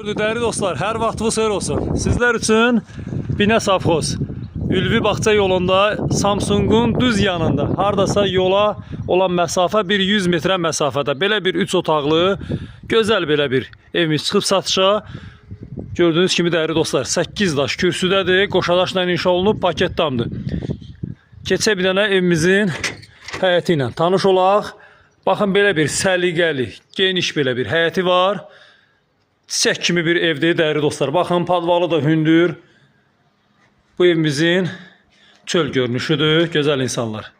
Dəyərli dostlar, hər vaxtınız xeyir olsun. Sizlər üçün Binə Safxoz Ülvi Bağça yolunda Samsungun düz yanında, hardasa yola olan məsafə bir 100 metrə məsafədə belə bir 3 otaqlı, gözəl belə bir evimiz çıxıb satışa. Gördüyünüz kimi dəyərli dostlar, 8 daş kürsüdədir, qoşadaşla inşa olunub, paket damdır. Keçə bir dənə evimizin həyəti ilə tanış olaq. Baxın belə bir səliqəli, geniş belə bir həyəti var. Çiçək kimi bir evdir dəyərli dostlar. Baxın padvalı da hündür. Bu evimizin çöl görünüşüdür, gözəl insanlar.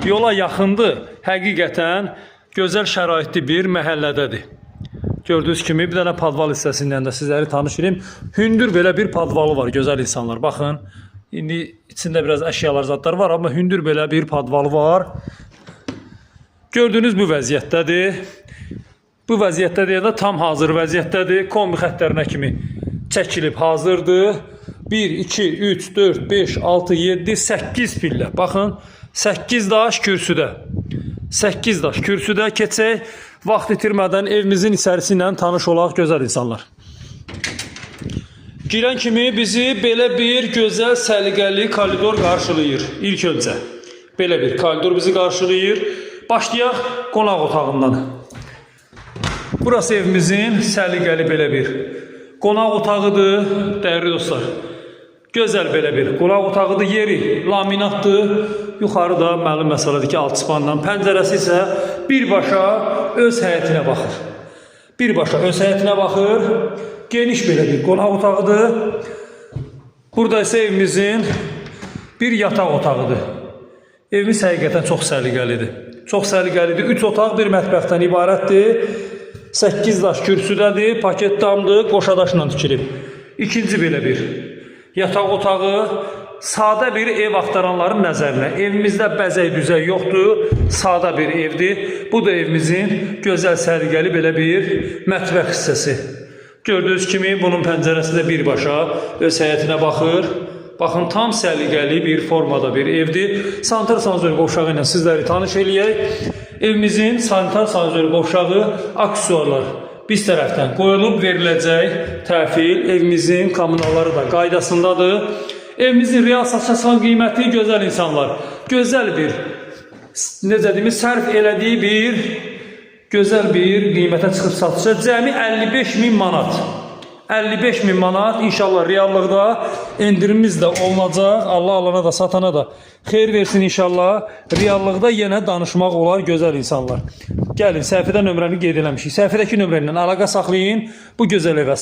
Yola yaxındır. Həqiqətən gözəl şəraitli bir məhəllədədir. Gördüyünüz kimi bir dənə padval hissəsindən də sizləri tanış edeyim. Hündür belə bir padvalı var gözəl insanlar. Baxın, indi içində biraz əşyalar zadlar var, amma hündür belə bir padvalı var. Gördüyünüz bu vəziyyətdədir. Bu vəziyyətdə deyəndə tam hazır vəziyyətdədir. Kombi xəttlərinə kimi çəkilib hazırdır. 1, 2, 3, 4, 5, 6, 7, 8 pillə. Baxın, 8 daş kürsüdə. 8 daş kürsüdə keçək. Vaxt itirmədən evimizin içərisi ilə tanış olaq gözəl insanlar. Girən kimi bizi belə bir gözəl səliqəli koridor qarşılayır. İlk öncə belə bir koridor bizi qarşılayır. Başlayaq qonaq otağından. Burası evimizin səliqəli belə bir qonaq otağıdır, dəyərli dostlar. Gözəl belə bir qonaq otağıdır, yeri laminatdır. Yuxarı da məlum məsələdir ki, alçıpanla. Pəncərəsi isə birbaşa öz həyətinə baxır. Birbaşa öz həyətinə baxır. Geniş belə bir qonaq otağıdır. Burada isə evimizin bir yataq otağıdır. Evimiz həqiqətən çox səliqəlidir. Çox səliqəlidir. 3 otaq, bir mətbəxdən ibarətdir. 8 daş kürsüdədir, paket damdır, qoşadaşla tikilib. İkinci belə bir yataq otağı, sadə bir ev axtaranların nəzərinə. Evimizdə bəzək düzək yoxdur, sadə bir evdir. Bu da evimizin gözəl səliqəli belə bir mətbəx hissəsi. Gördüyünüz kimi bunun pəncərəsi də birbaşa öz həyətinə baxır. Baxın tam səliqəli bir formada bir evdir. Sanitar sanuzel qovşağı ilə sizləri tanış eləyək. Evimizin sanitar sanuzel qovşağı aksesuarlar biz tərəfdən qoyulub veriləcək təhvil. Evimizin kommunalları da qaydasındadır. Evimizin real satışa çıxan qiyməti gözəl insanlar. Gözəl bir necə deyim, sərf elədiyi bir gözəl bir qiymətə çıxıb satışa cəmi 55 min manat. 55 min manat inşallah reallıqda endirimimiz də olunacaq. Allah alana da satana da xeyir versin inşallah. Reallıqda yenə danışmaq olar gözəl insanlar. Gəlin səhifədə nömrəni qeyd eləmişik. Səhifədəki nömrə ilə əlaqə saxlayın. Bu gözəl evə